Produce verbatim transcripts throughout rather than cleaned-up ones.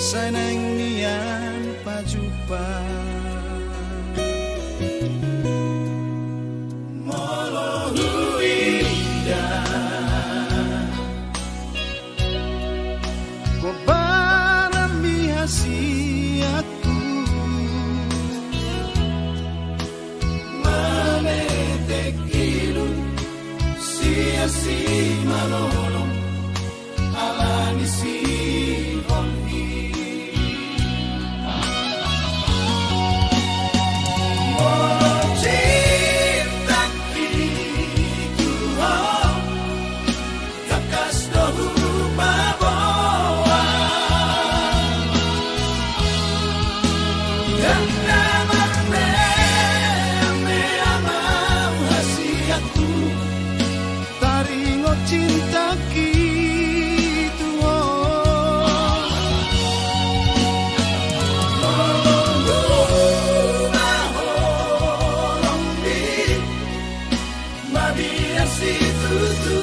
Sai naeng nian pajumpa. Molo huida gombaran mi hasianku, manetek ilu sian Simalolong ala ni siholhi. Molo cintangki tu ho, tangkas do hupaboa. Ndang na marmeamea ma au hasianku, taringot cintangki tu ho. Molo huida holong ni, mabiar situtu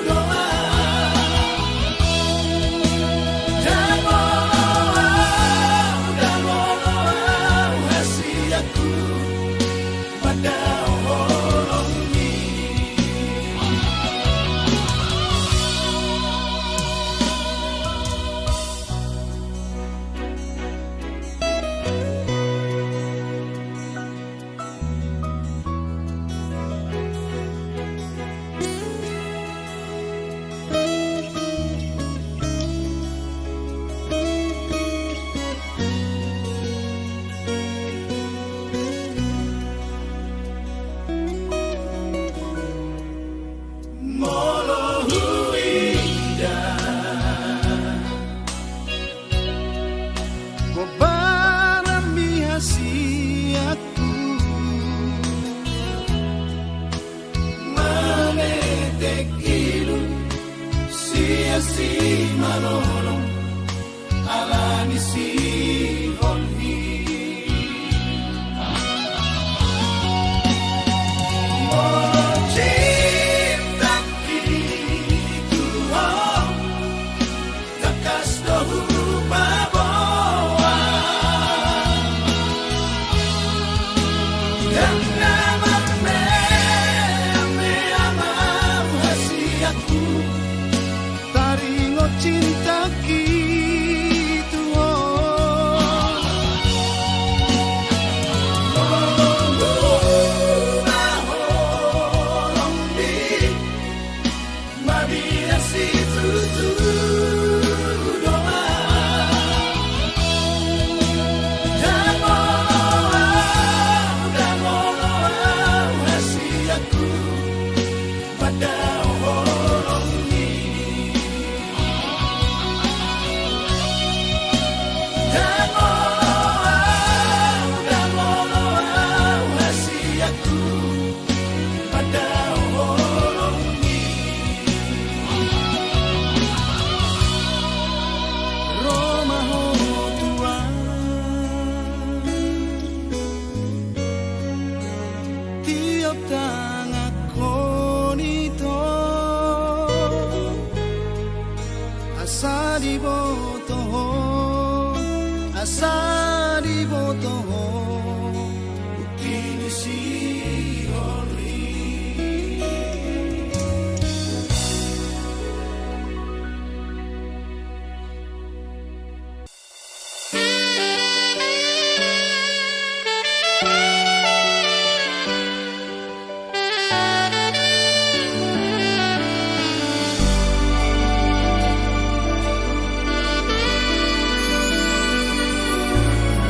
do au. Ndang olo au, ndang olo au hasianku, mandao holong ni. Molo huida gombaran mi hasianku, manetek ilu sian Simalolong ala ni siholhi. Molo cintangki tu ho, tangkas do hupaboa. Ndang na marmeamea ma au hasianku, taringot cintangki tu ho. Molo huida holong ni, mabiar situtu do au. Ndang olo au, ndang olo au hasianku, mandao holong ni. Ndang olo au, ndang olo au hasianku, mandao holong ni. Ro ma ho Tuhan, tiop tanganhon ito, asa diboto ho, asa diboto ho bukti ni siholhi.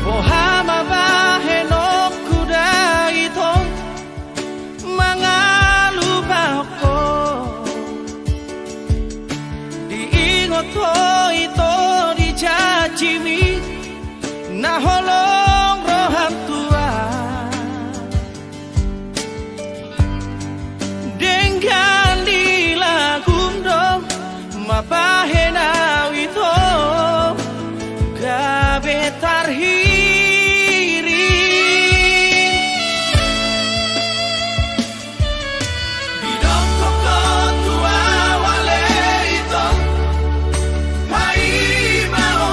Boha ma bahenonku da ito mangalupahon ho, diingot ho ito di janjimi na holong roham Tuhan. Denggan di lagum do mabahen au ito gabe tarhirim. Didok ho tu au ale ito, paima ho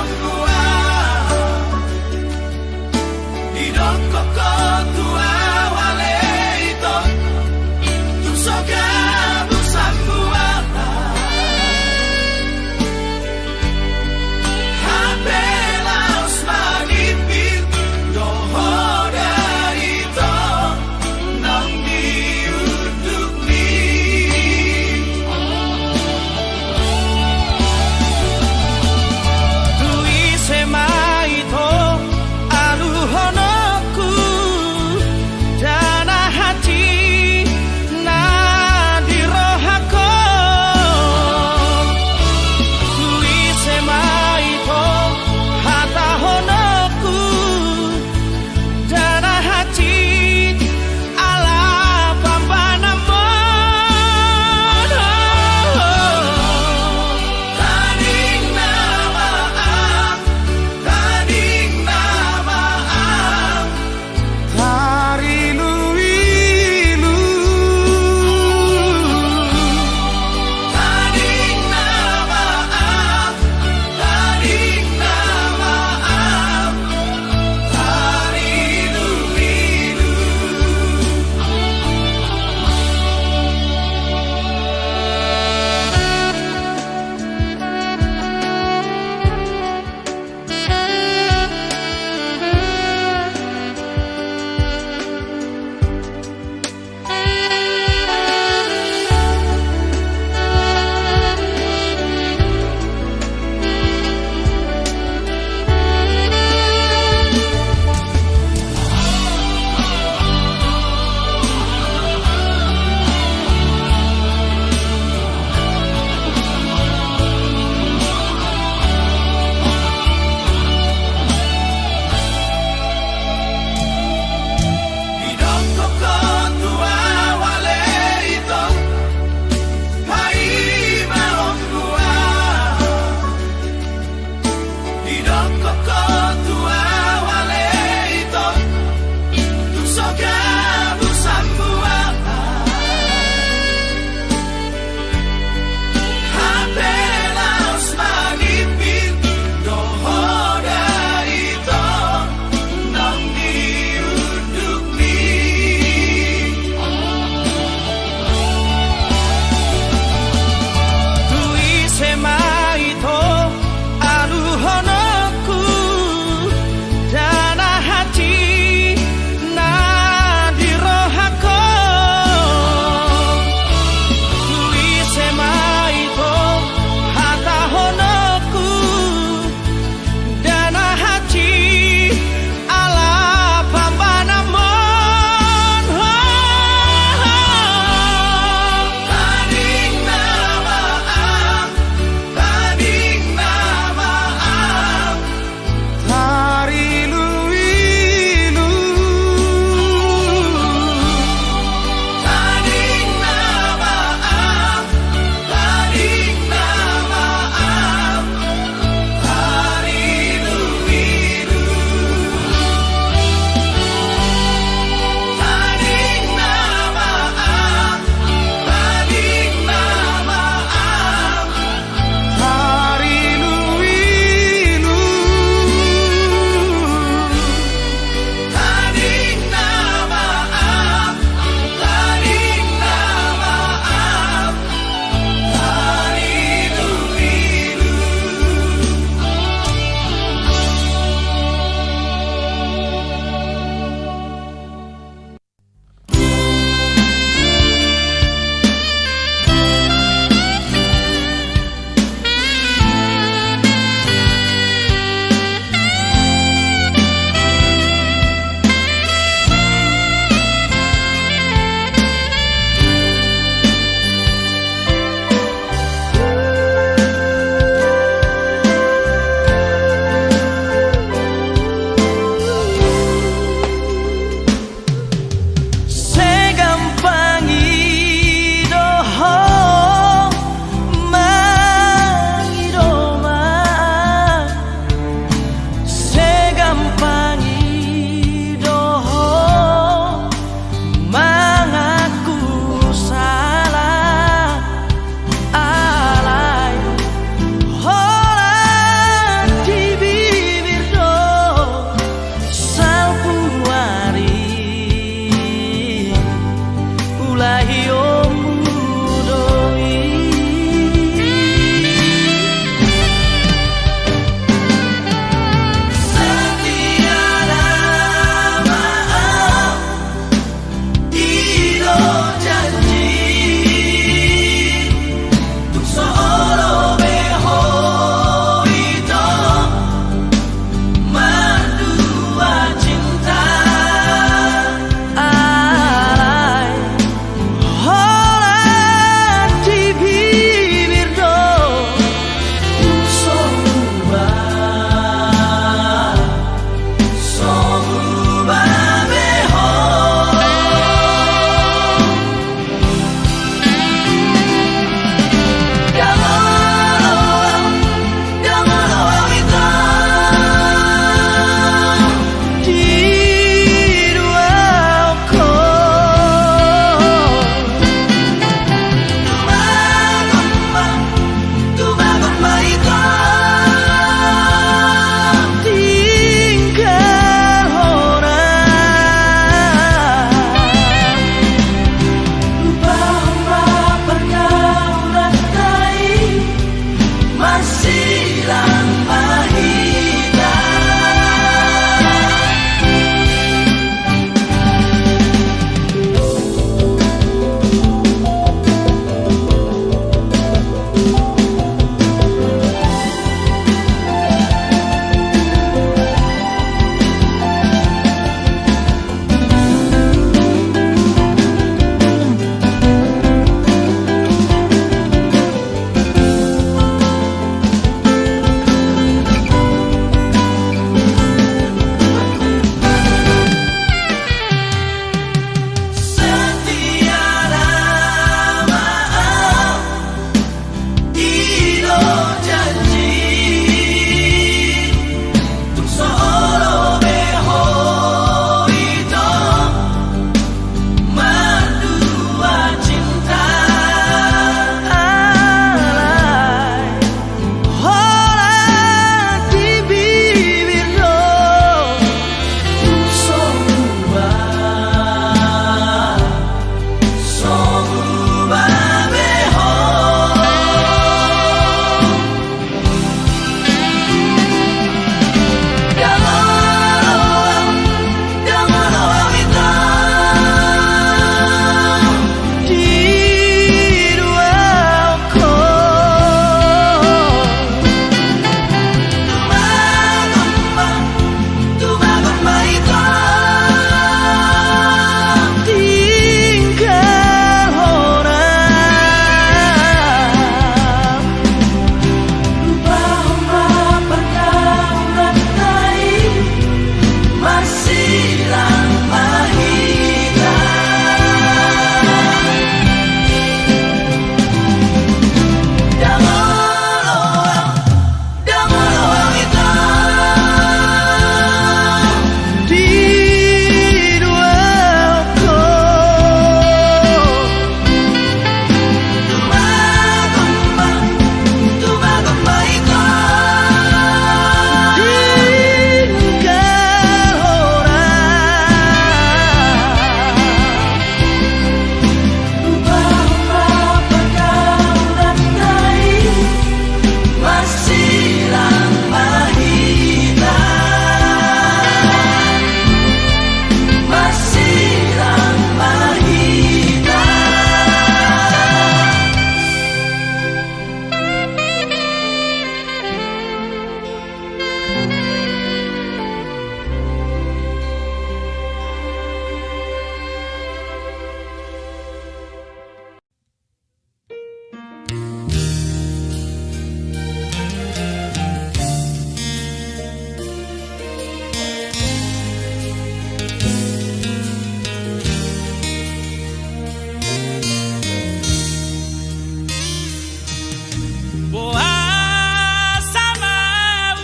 Boasa ma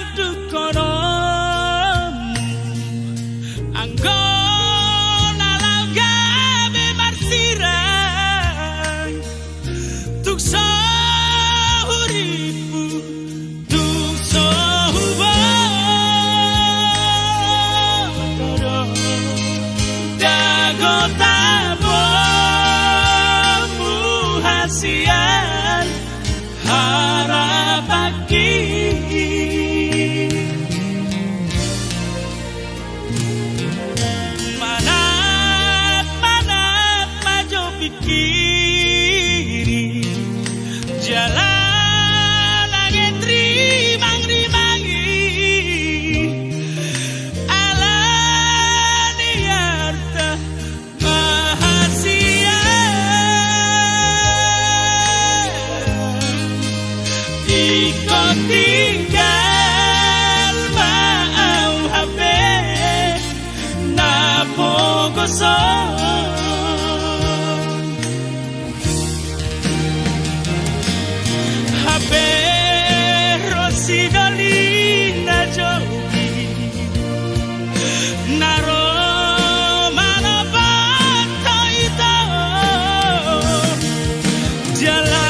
undukkononmu, anggo na laho gabe marsirang, tung so hurippu, tung so huboto do, dang hotap hamu hasian harapanki. Manat, manat ma jo pingkiri, jala nangkin rimang-rimangi, ala ni arta ma hasian, ingkon tinggal ma au hape na pogoson. Hape ro sidoli na jolo na ro manopot ho ito, jala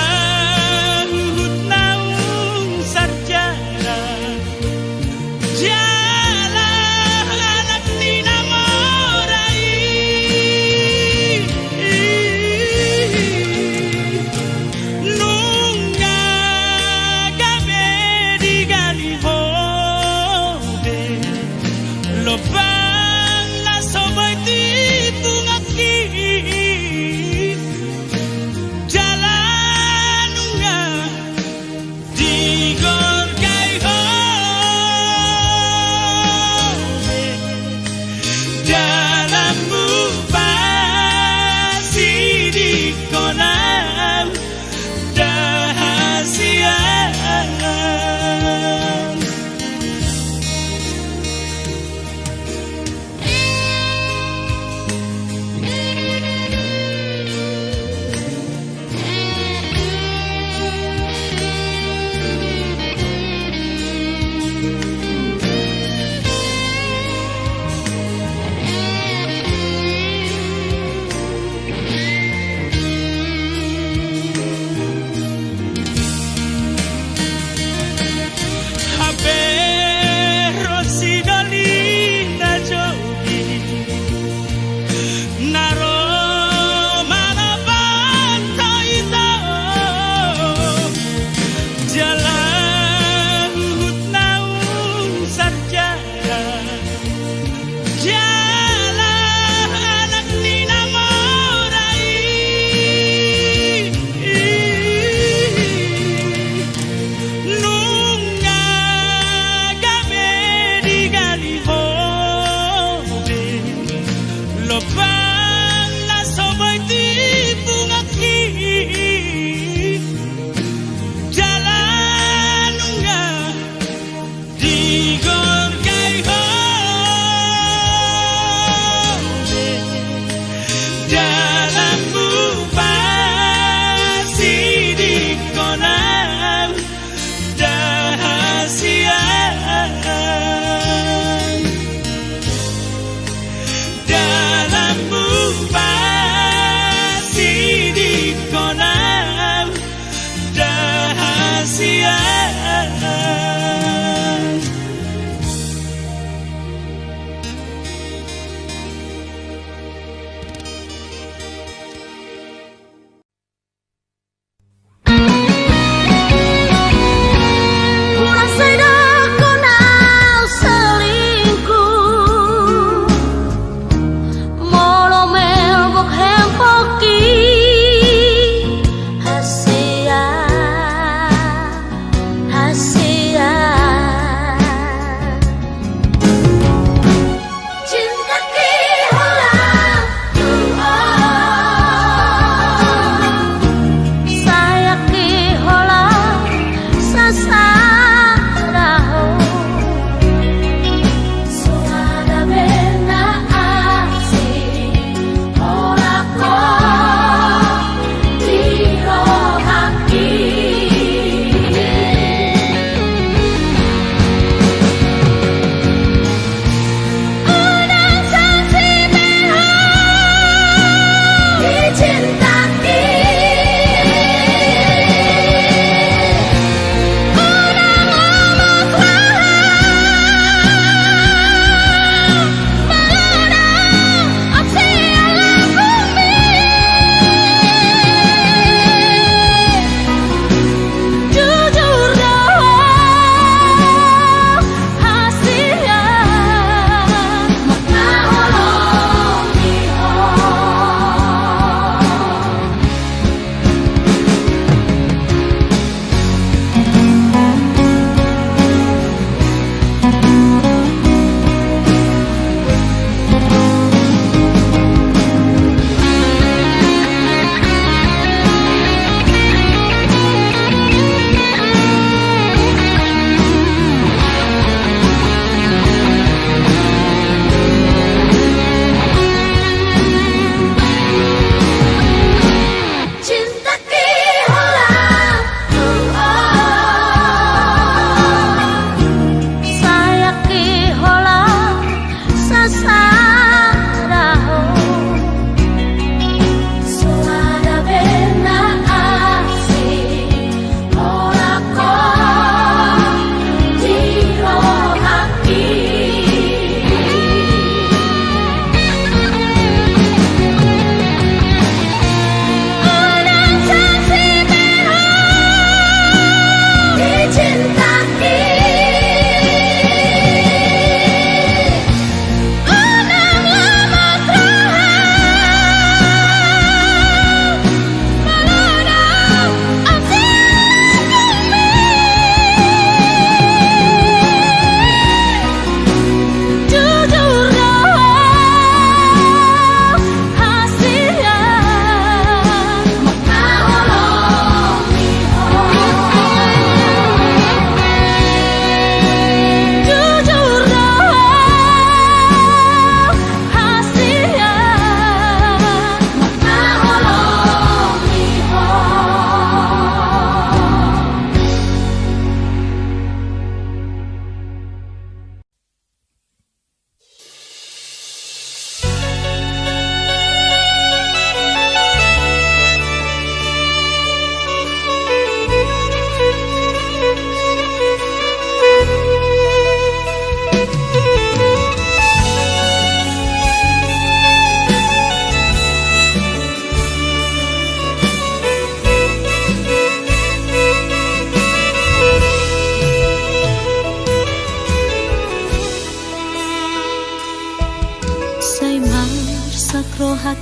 huhut naung sarjana, jala anak ni na mora i.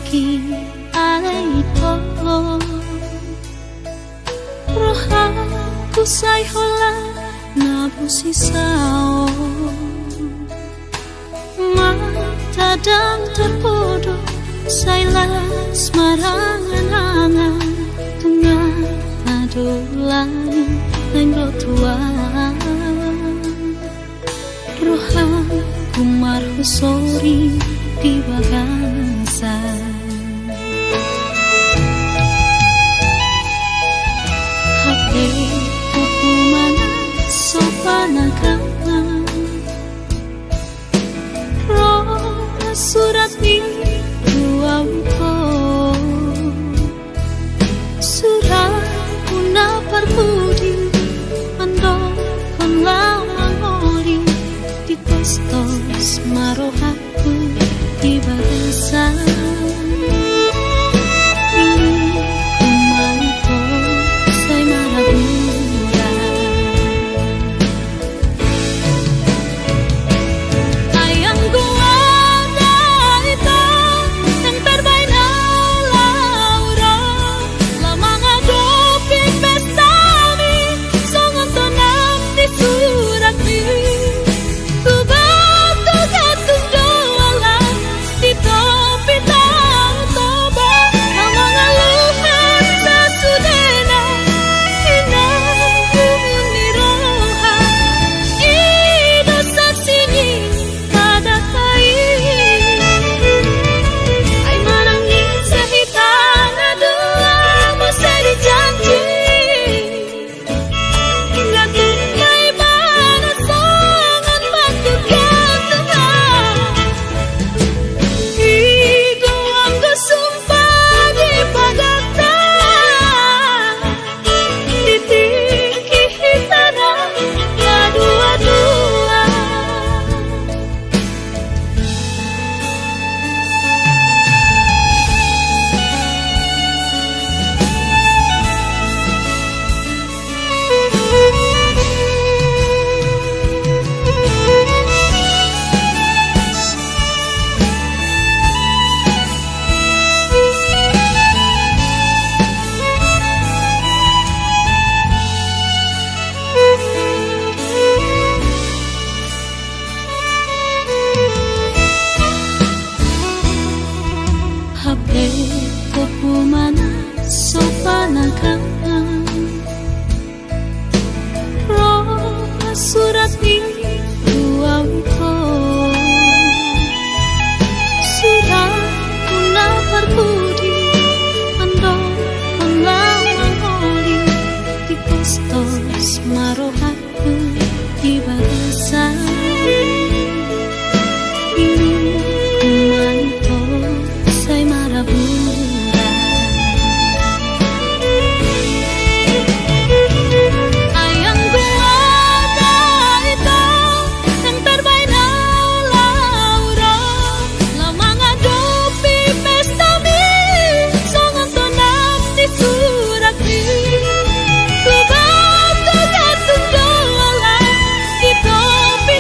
Ki alai to, rohangku sai holan na busisaon. Mata ndang tarpodom sai las marangan-angan, tung adong lani naeng ro tuan. Rohangku marhusori di bagasan. Hape ho ma na so panangkanan, ro ma surat ni tu ahu. Suratmu na parpudi, mandokkon laho mangoli, ditostos ma rohangku di bagasan. Ingin ku ma ito sai marabura. Ai anggo adong ito naeng tarbahen au laho ro, laho mangadopi pestami, songon tonam di suratmi. Tu batu gantung do ala, di topi tau Toba, na mangaluhon sasudena, inang gumun ni roha, i do saksi ni adat i. Ai manang ise hita na dua, muse dijanji. Gantung ma ibana songon batu gantung, i do anggo sumpah di pagangkang, di tingki hita na dua-dua. Hape ho ma na so panangkanan, ro ma surat ni tu ahu. Suratmu na parpudi, mandokkon laho mangoli, ditostos ma roha di bagasan. Ingin ku ma ito sai marabura. Ai anggo adong ito naeng tarbahen au laho ro, laho mangadopi pestami, songon tonam di suratmi. Tu batu gantung do ala, di topi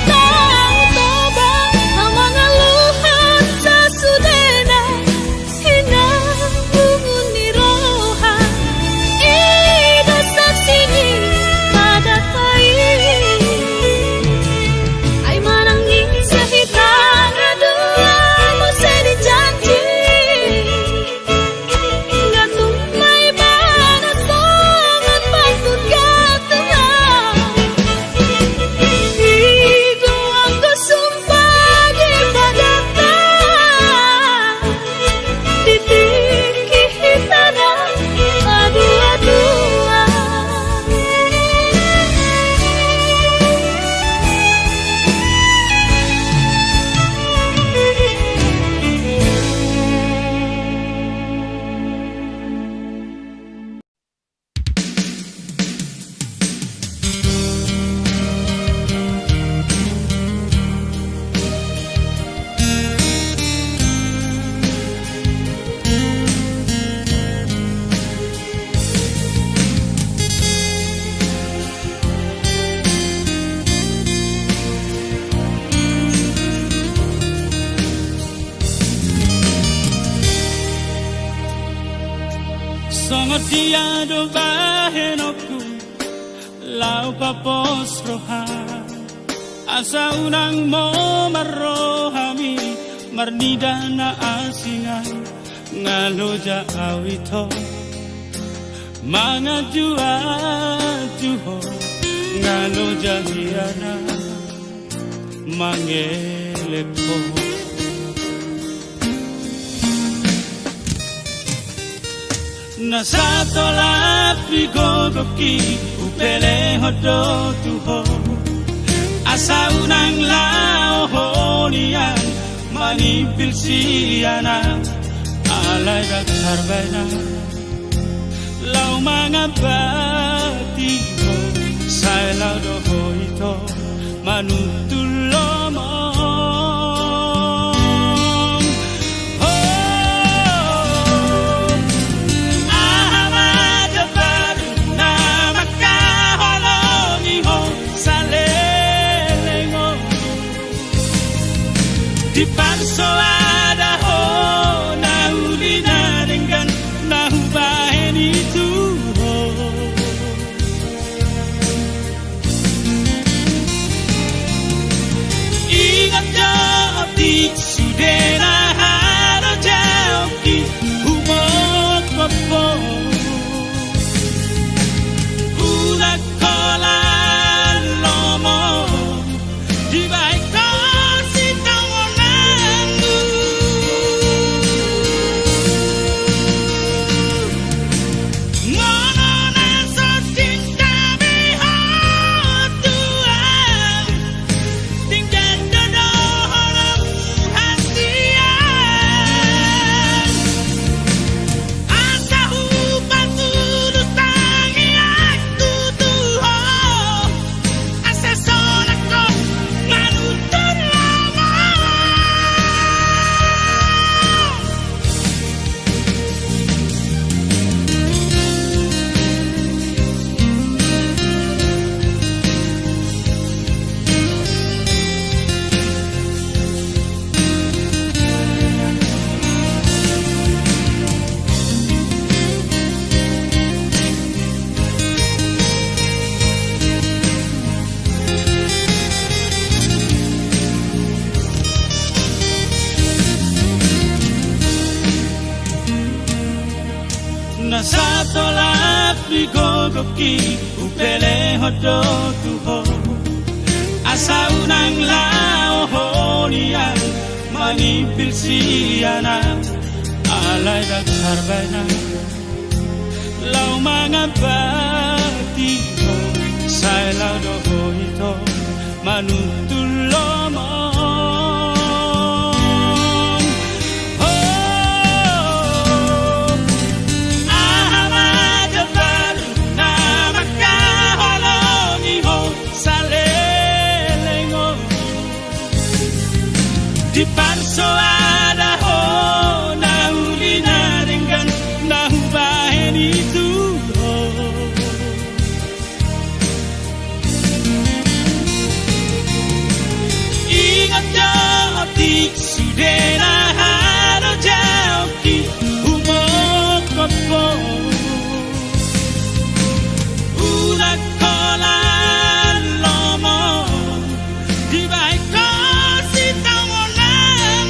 Dia do bahenonku laho papos roha, asa unang momar rohami marnida na asing an. Nga loja au ito mangajuaju ho, nga loja hian au mangelek ho. Na satolap di gogongki hupelehon do tu ho, asa unang laho ho nian manimpil sian au. Alai ndang tarbaen au laho mangambati ho, sai laho do ho ito manuntun lomo. Ho, aha ma do baru na mangkaholongi ho saleleng on? Diparsoada ho na uli na denggan na hubahen i tu ho. Ingot jo otik sude na halojaonki humongkop ho. Unang holan lomo dibahen ho sitongonanmu. Molo na so cinta be ho tu au, tinggal do dohononmu hasian. Asa hupatulus tangiangku tu ho, asa sonang ho manuntun lomo. Na satolap di gogongki hupelehon do tu ho, asa unang laho ho nian manimpil sian au. Alai ndang tarbaen au laho mangambati ho, sai laho do ho ito manuntun lomo. Ho, aha ma do baru na mangkaholongi ho saleleng on? Diparsoada ho na uli na denggan na hubahen i tu ho. Ingot jo otik sude na halojaonki humongkop ho. Unang holan lomo dibahen ho sitongonanmu.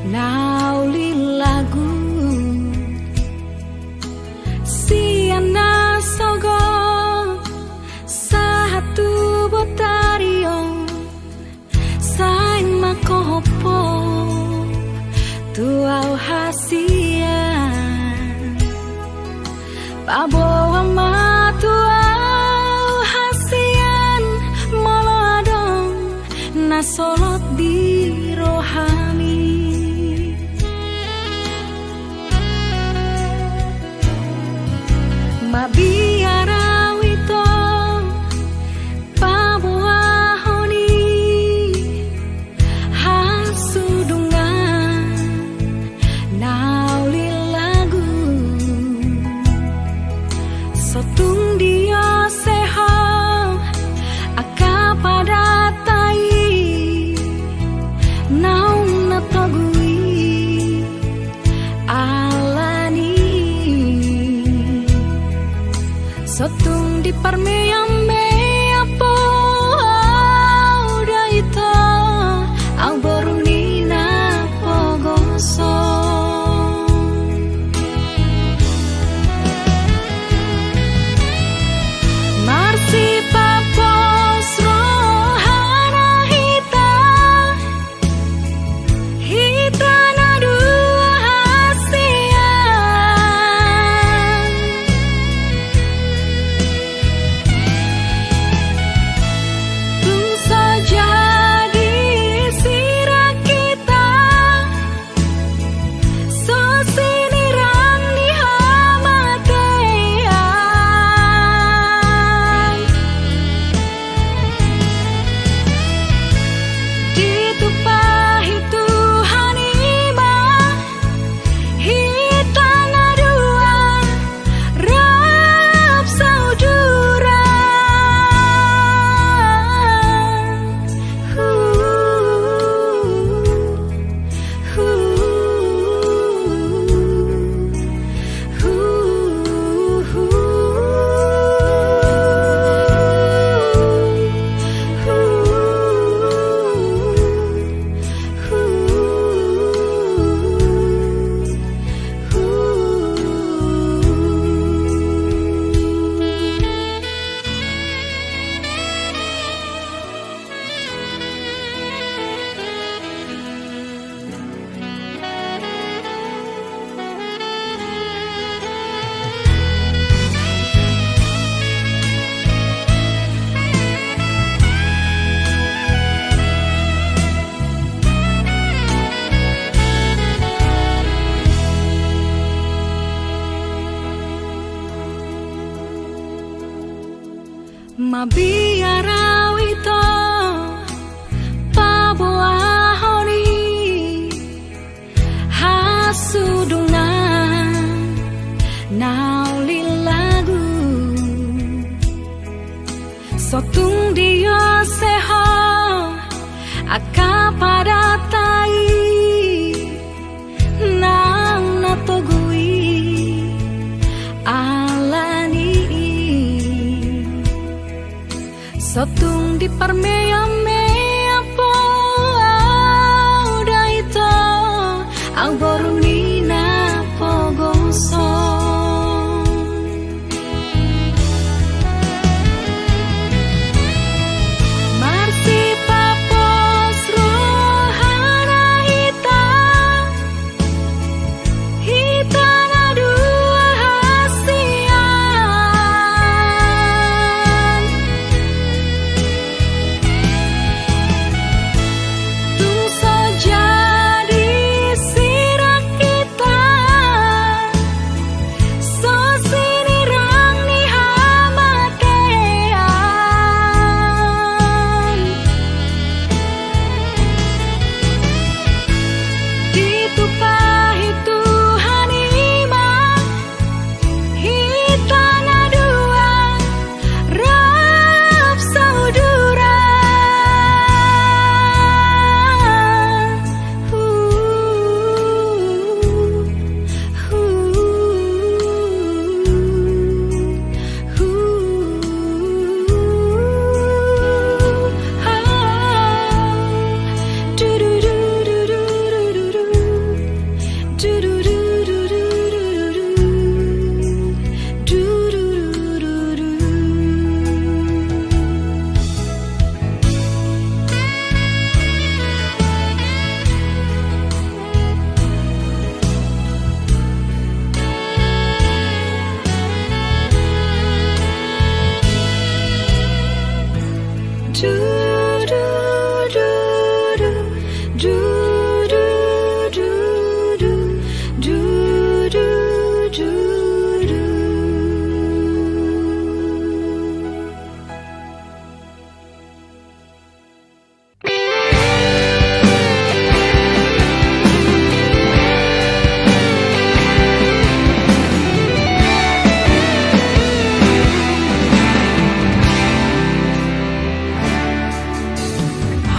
Na uli lagu sian na sogot sahat tu botari on, sai mangkophop tu au hasian. Paboa ma tu au hasian molo adong na solot di rohami. Mabiar au ito paboahon i hasudungan na uli lagu. So tung diose ho angka padanta i naung na togu i. Alani i so tung diparmeam-meam po au da ito, au boru ni na pogoson. Marsipapos rohana hita, hita na dua hasian. Tung so jadi sirang hita, so sinirang ni hamatean. Ditumpahi Tuhan i ma hita na dua rap saudara. Mabiar au ito paboahon i hasudungan na uli lagu. So tung diose ho angka padanta i naung na togu i. Alani i so tung diparmeam-meam po au da ito, au boru ni na pogoson. Marsipapos rohana hita, hita na dua hasian. Tung so jadi sirang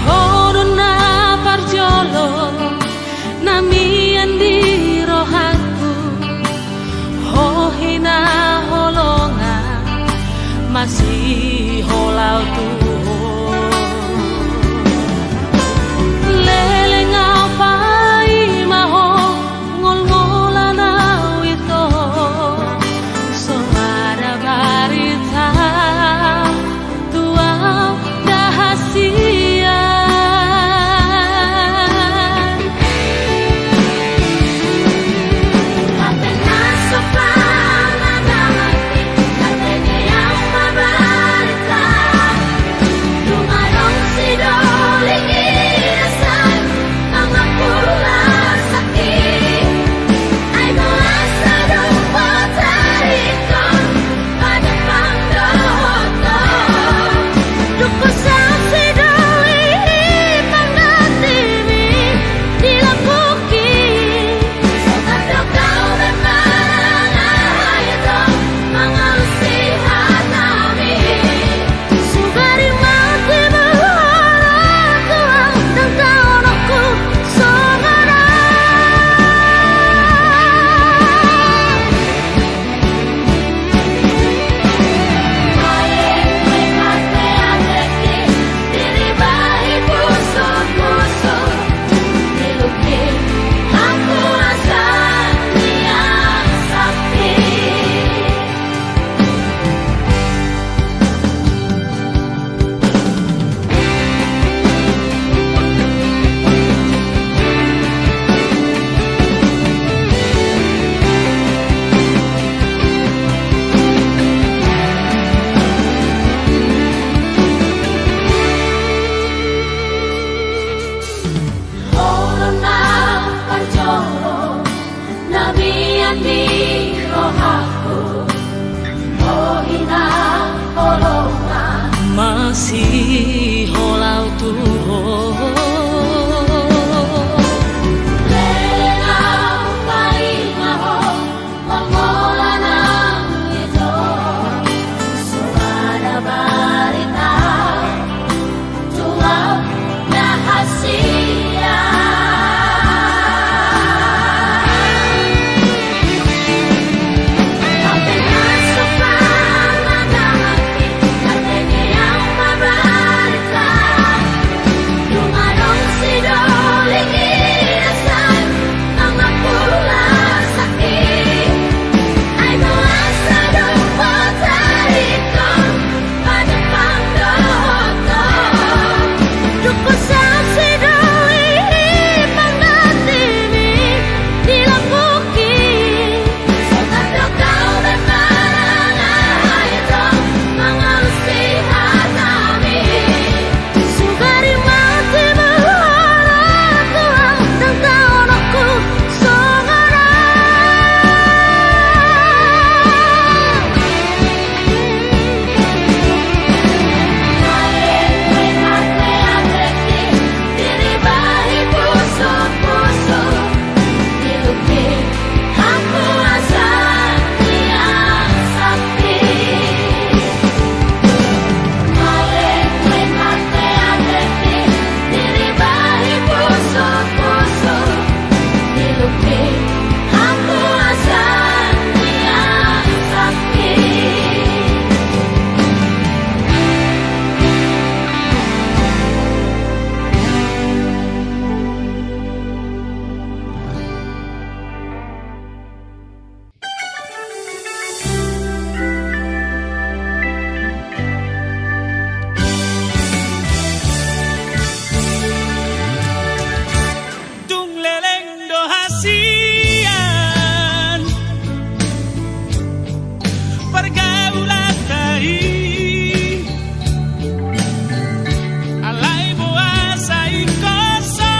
Ho do na parjolo na mian di rohangku, ho hinaholongan, masiholao tu ho. Leleng au paima ho, ngolngolan au ito, so ada barita tu au da hasian. Ian, pergaulan tadi alai boasa ingkon so,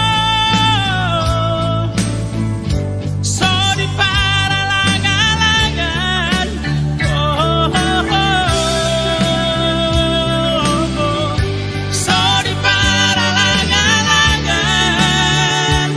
so di paralanglangan. Oh, oh, oh, oh, oh. So di paralanglangan.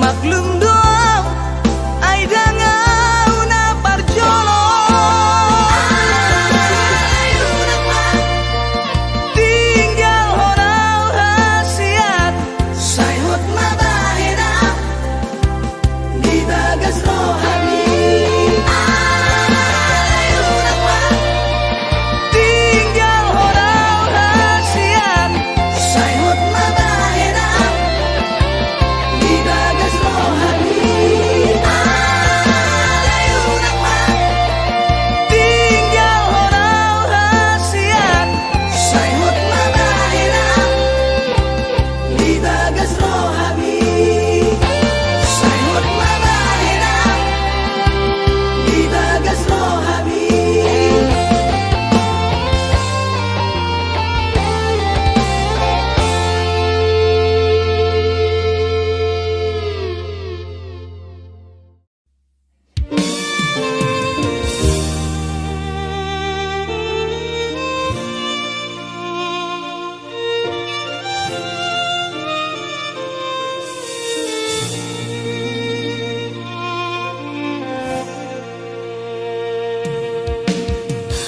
Maklum do au, ai ndang au na parjolo. Alai unang ma. Tinggalhon au hasian. Sai hot ma bahen au. Di bagas rohami. Alai unang ma. Tinggalhon au hasian. Sai hot ma bahen au. Di bagas rohami. Alai unang ma. Tinggalhon au hasian. Sai hot ma bahen au. Di bagas rohami. Sai hot ma bahen au. Di bagas rohami.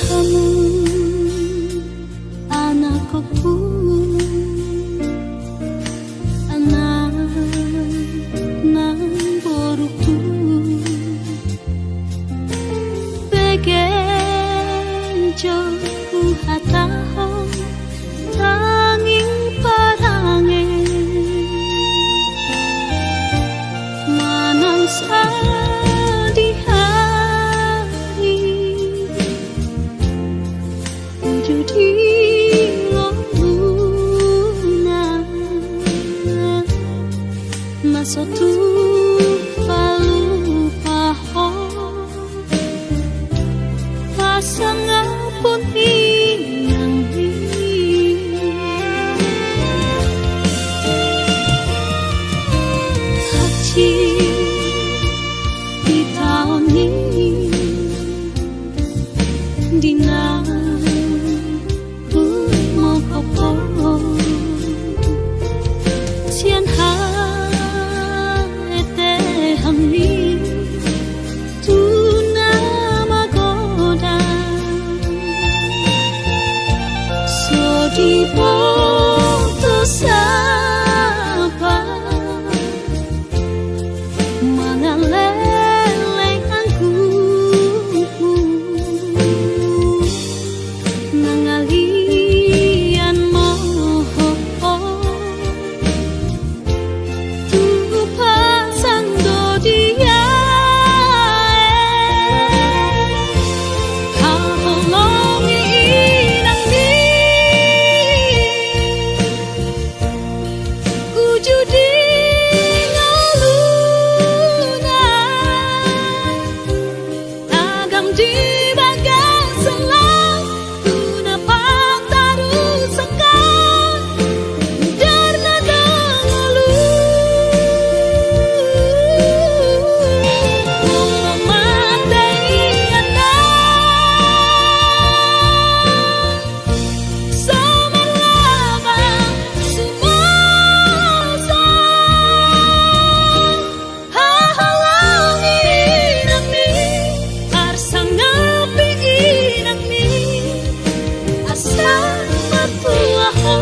Hamu anak ompungku, anak nang borungku, bege jo huhatahon tanging parange manang sadihari. Uju di ngoluna na so tung palupahon pasangapon inangmi. Hansit di taon i di na tumongkop ho sian haetehanmi tu na magodang. So diboto sapa mangaleleng angkup nangalian mo ho tu pasang do dia e. Haholongi inangmi uju di ngoluna, agam di bagasan laut tu na pataru sangkap darna dangolu. Molo mate i annon samarlaba sumasa. Haholongi inangmi, parsangapi inangmi asa martua ho.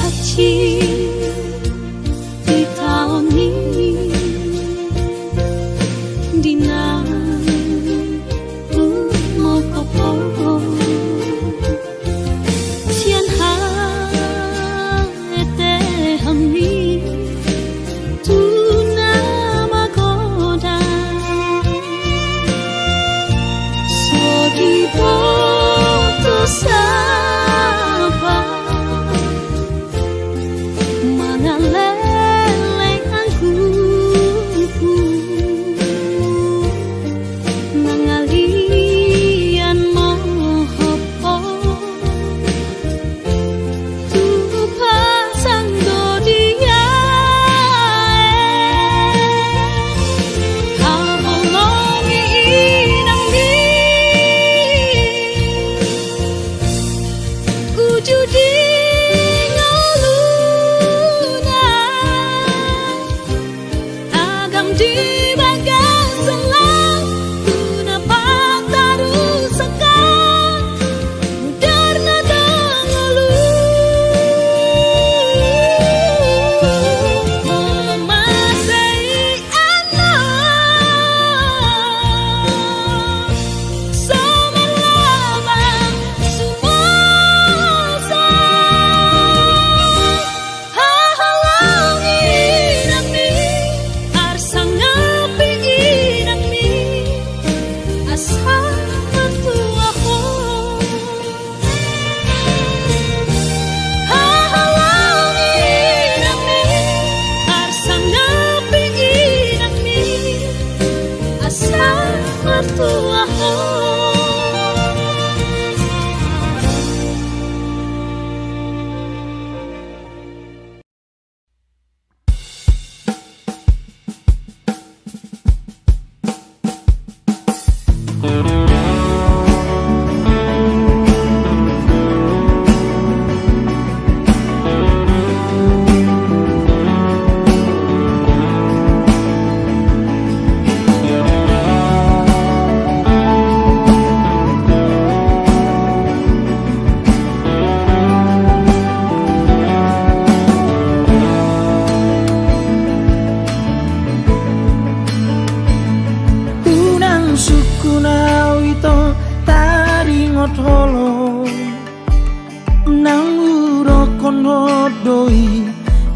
Hansit di taon i di na tumongkop ho sian haetehanmi tu na magodang. So diboto sapa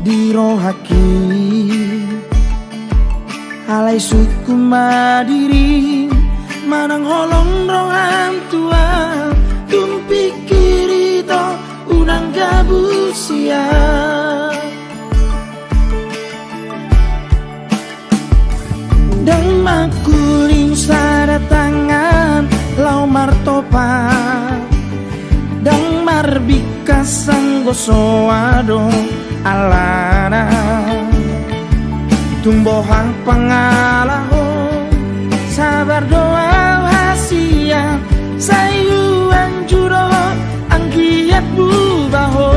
di rohangki. Alai sungkun ma diri manang holong roham Tuhan, tung pingkiri do unang gabus ia. Ndang mangkuling sada tangan laho martopak, ndang marbingkas anggo so adong alana. Tung boha pangalaho, sabar do au hasian, sai huanju do anggiat bubaho.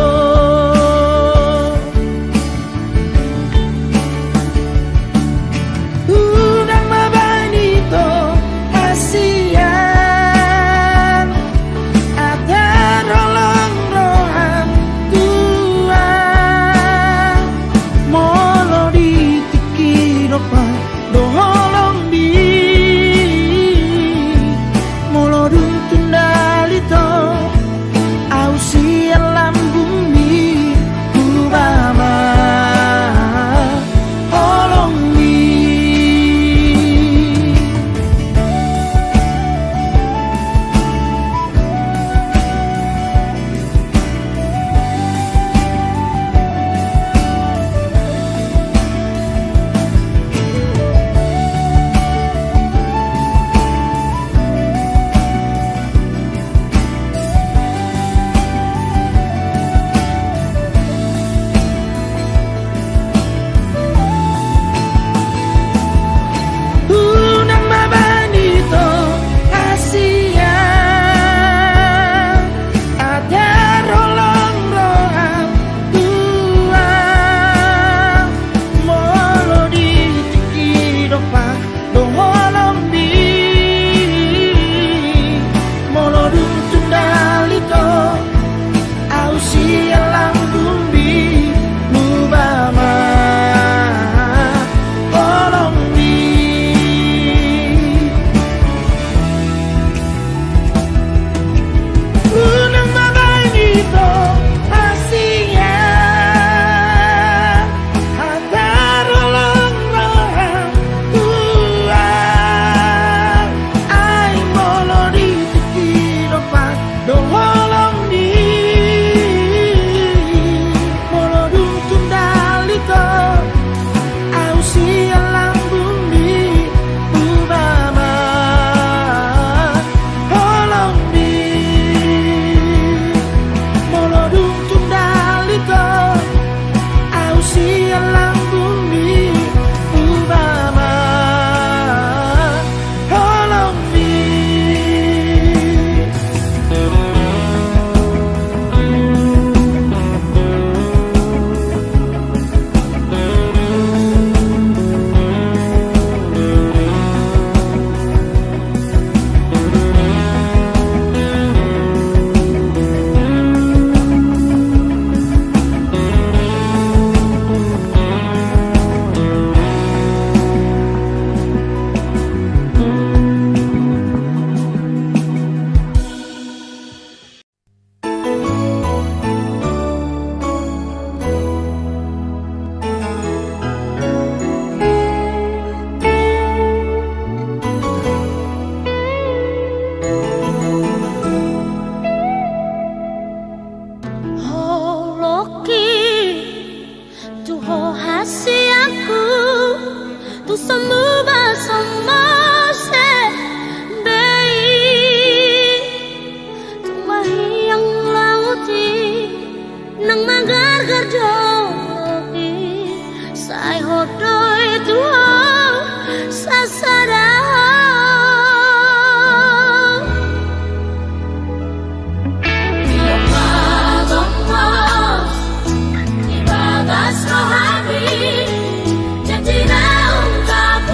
Unang ma baen ito hasian, atar holong roham Tuhan. Molo di tingki dompak do holongmi, molo dung tundal ito, au sian lambungmi hubaen ma holongmi. Unang ma baen ito hasian, atar holong roham Tuhan. Molo di tingki dompak do holongmi, molo dung tundal ito, au sian lambungmi hubaen ma holongmi. Unang ma baen ito hasian, atar holong roham Tuhan. Ai molo di tingki dompak do holongmi, molo dung tundal ito, au sian lambungmi hubaen ma holongmi. Molo dung tundal ito, au sian lambungmi hubaen ma holongmi. Holongki tu ho hasianku, tu sombu ba somba se be i. Tung mahiang laut i, nang magargar dohot i, sai ho do i tu ho sasada. Di ma gomos di bagas rohami, janji na ungkap.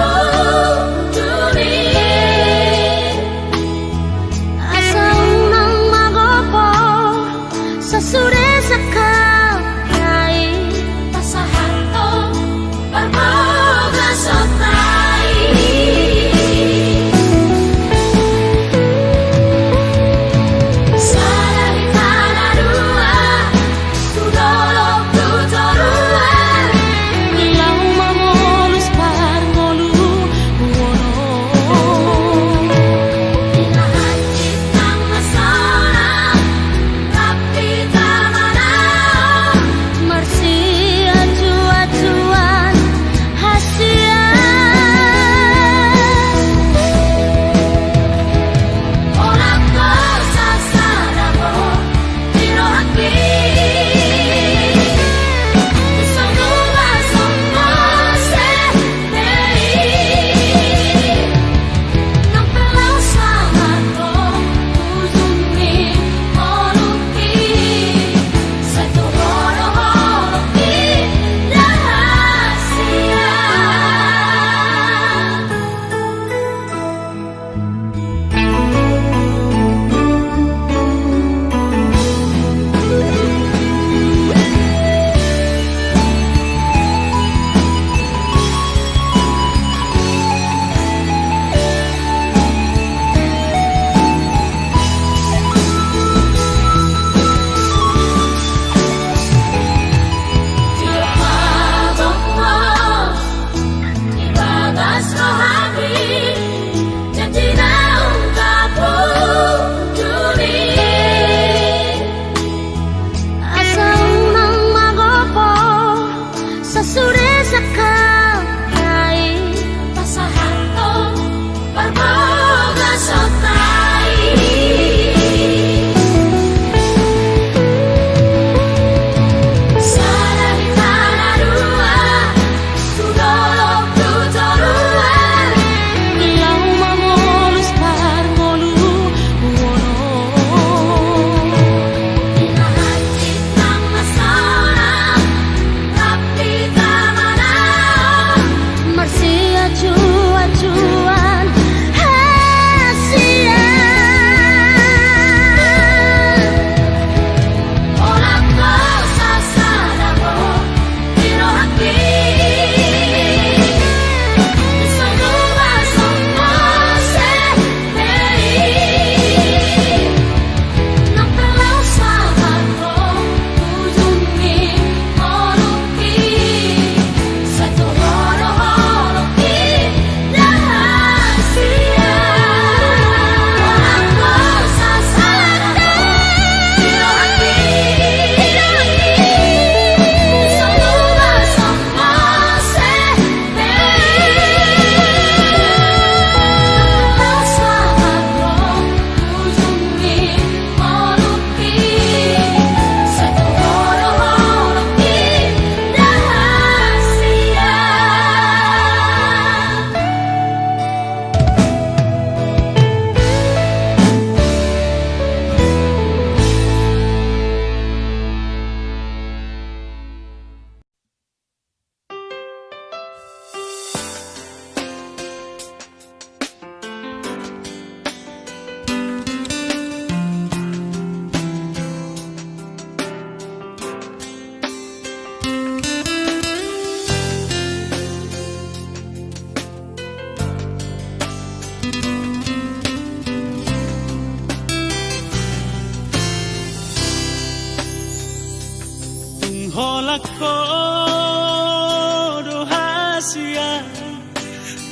Ho do hasian,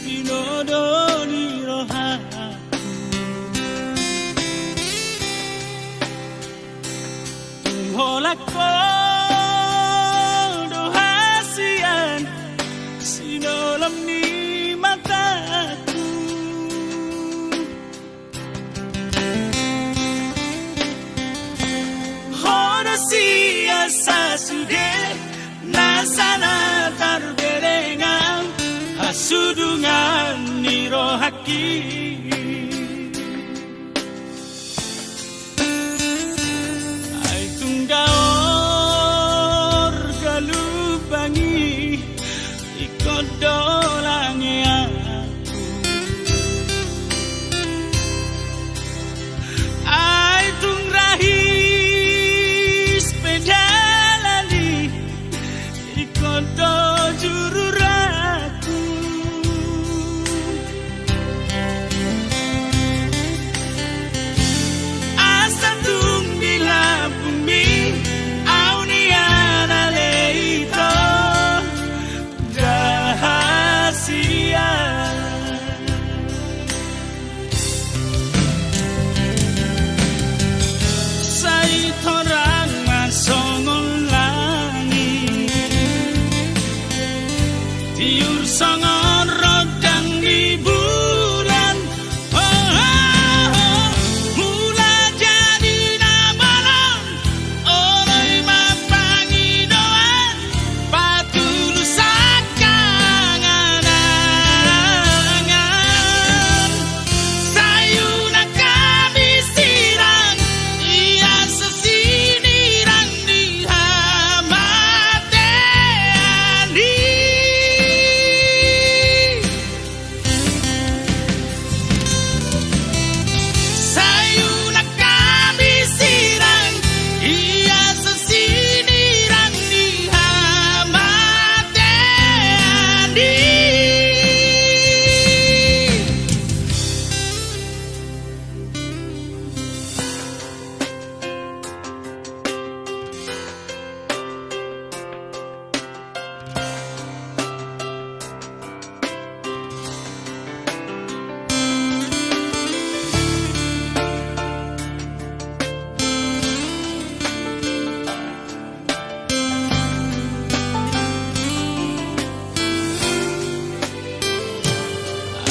tinodo ni rohangku. Tung holan ho do hasian, sinolom ni mataku. Ho do sian sasude nasa na tarberengan, hasudungan ni rohangki. Ai tung daor galumbang i, ingkon do langeanku. Ai tung rahis pe dalan i, ingkon do jururanku. Asa tung di lambungmi, au nian ale ito, da hasian. Sai torang ma songon langit, tiur songon rondang ni bulan. Oh, oh, oh. Mula jadi na bolon, oloi ma pangidoan, patulusan panganangan. Sai unang hami sirang, ia so sinirang ni hamatean i. Sai unang hami sirang, ia so sinirang ni hamatean i.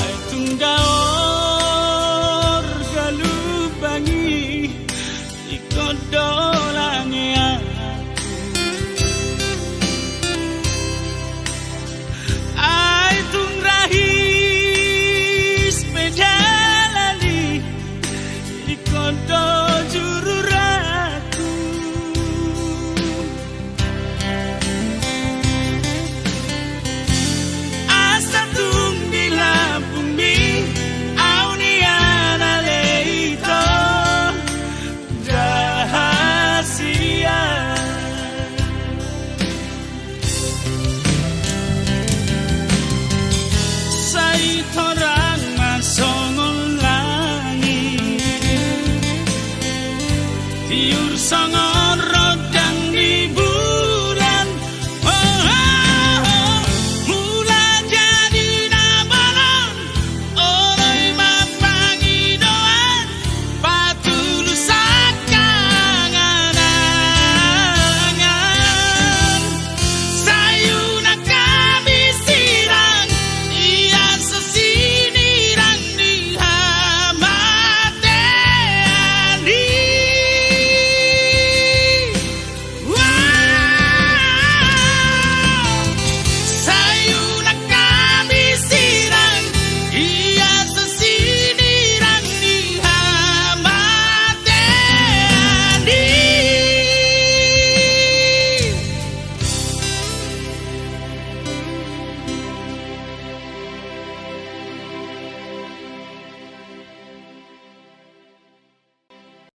Ai tung daor galumbang i, ingkon do langeanku. Ai tung rahis pe dalan i, ingkon do jururanku. Asa tung di lambungmi, au nian ale ito, da hasian. Sai torang ma songon langit, tiur songon